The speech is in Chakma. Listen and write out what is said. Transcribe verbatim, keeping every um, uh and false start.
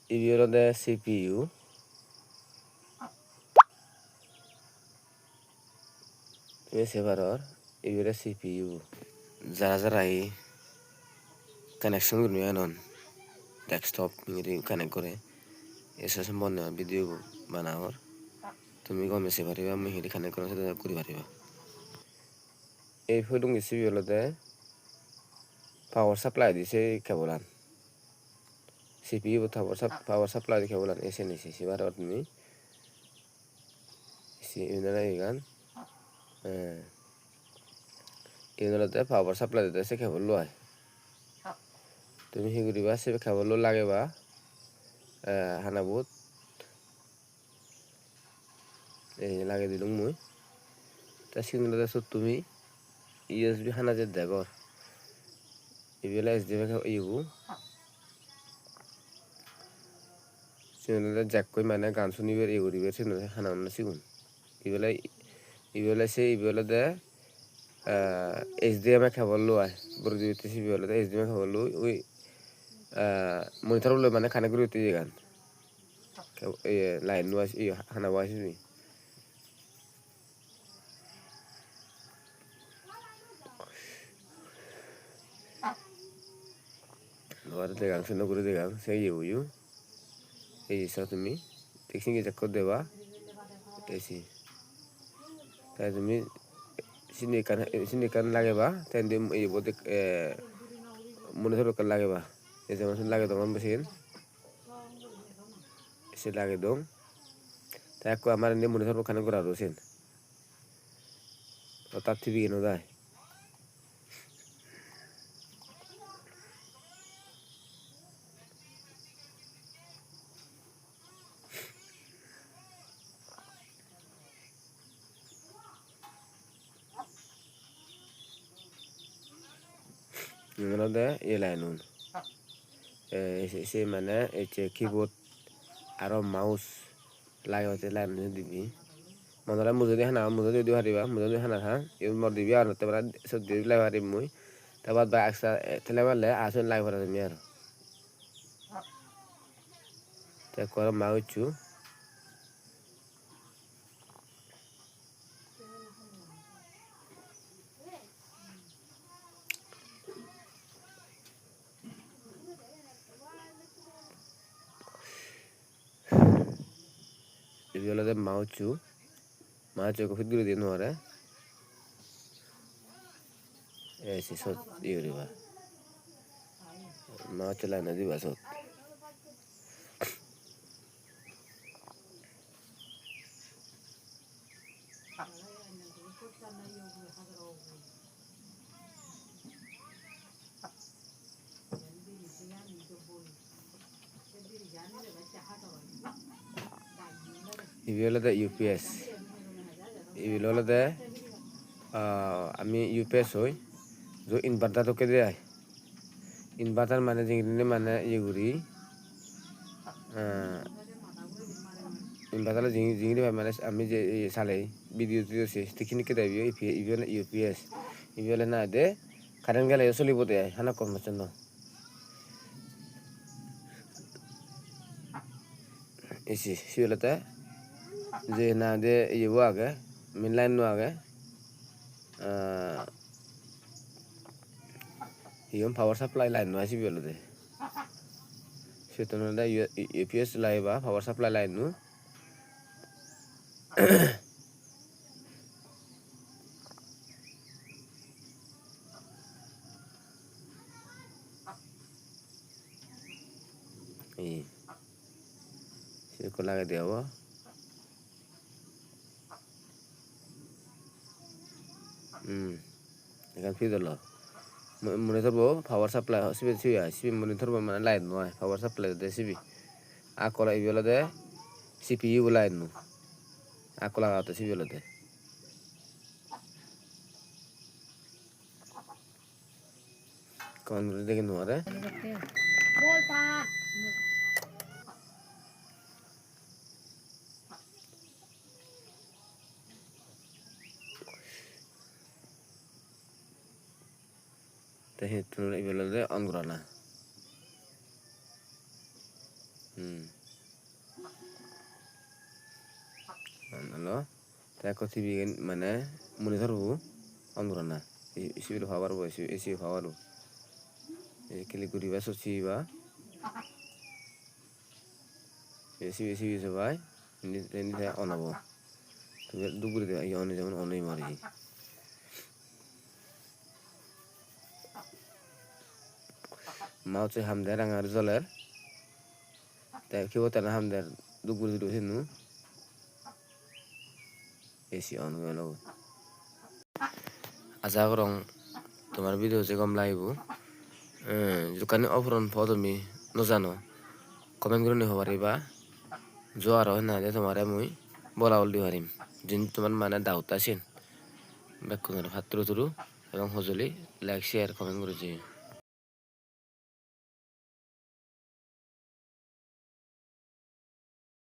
Ibe olode C P U. Tumi se paror, ibe olode C P U. Jara jara hi connection guri no janon, desktop hingiri connect gore, se sombonde video bo banangor. Tumi gome se pariba, mui hingiri connect goron, sede guri pariba. Ei pudungi sibe olode power supply di se cable an. C P U bo power sup-, power supply di cable an, ei seni se, se paror tumi. Se iyen olode iyegan. Eh, iyen olode power supply dede se cable lo ai. Tumi hi guriba, se cable lo lageba, eh, hanabot. Ei lagei dilung mui. Te sigun olode sot tumi U S B hana je degor. Ibe ole H D M I ke-, iyebo. Sigun olode jekkoi mane gaan sunibar, iye guribar, sigun olode hana honna sigun. Ibe ole, ibe ole se, ibe olode, eh, H D M I cable lo ai. Boro dibe te sibe olode H D M I cable lo, ui, eh, monitor bo loi mane connect guri utte iyegan. Ke-, iye, line wise, iye, hana wise ibe. Abar degang, seno guri degang, se iye bo yo. Ei so tumi, thik sini jekko deba, ei se. Te tumi sini ekkan, sini ekkan lageba, te indi iye bo dek-, eh, monitor ekkan lageba. Ei jemon sini lagedong mui siyen. Se lagedong. Te ekko amar indi monitor bo connect gora do siyen. O ta T V geno dai. Iyen olode ei line-un. Ei se, se mane ecche keyboard aro mouse lagebatte line-un dibe. Mone ole mujungedi hana, mujungedi udi pariba, mujungedi hana than. Iyot mor dibe agon, te bana sot dibe lagei parim mui. Te baat bagi extra, eh, tele mele aa sot lagei parim aro. Te ekko aro mouse-o. Ibe olode mouse-o. Mouse-o ekko fit guri diye no pare. Ei se sot iye guriba. Mouse-o line-o diba sot. Ibe olode U P S. Ibe olode, ah, ami U P S hoi, jo inverter dokke de ai. Inverter mane jingiri mane iye guri, ah, inverter jingiri, jingiri mane ami je iye salei, video tidio se, thik sinikke de ibe, ibe, ibe olode U P S. Ibe olode na de, current geleyo solibo de ai, hamakkai mocchon no. Ei se, se olode je na de iye bo age, main line no age. Ah, iyon power supply line no ai sibe olode. Siyottun olode U-, U-, U P S lageba power supply line no. Ei, se ekko lagei de obo. Hmm. Ekkan fuse olo. Mo-, monitor bo power supply ho-, sibe, sibe ai, sibe monitor bo mane light no ai, power supply de sibe. Akkol ibe olode C P U bo light no. Akkol agede sibe olode. Kon guri degi no pare. Te hittun ibe olode on gorana. Hmm. On olo. Te ekko T V gan mane monitor bo on gorana. Ei, ei sibe power bo, ei sibe, ei sibe power bo. Ei click guriba, sot sibiba. Ei sibe, sibe sobai. Indi, indi te on obo. Tumi duk guri deba, iye on oi jemon on oi mari. Mouse-e ham der, ranga guri joler. Te keyboard-tano ham der, duk guri duri siyeno. A C on goi logoi. Aja gorong tomar video je gom lagibo. Eh, jokkani opuron po tumi no jano, comment gurinei hoi pariba. Jo aro hena hoide tomare mui bolabol di parim. Jin tomar mane doubt age siyen. Bekkunore patturu turu ebong hojoli like, share, comment guri jeyo.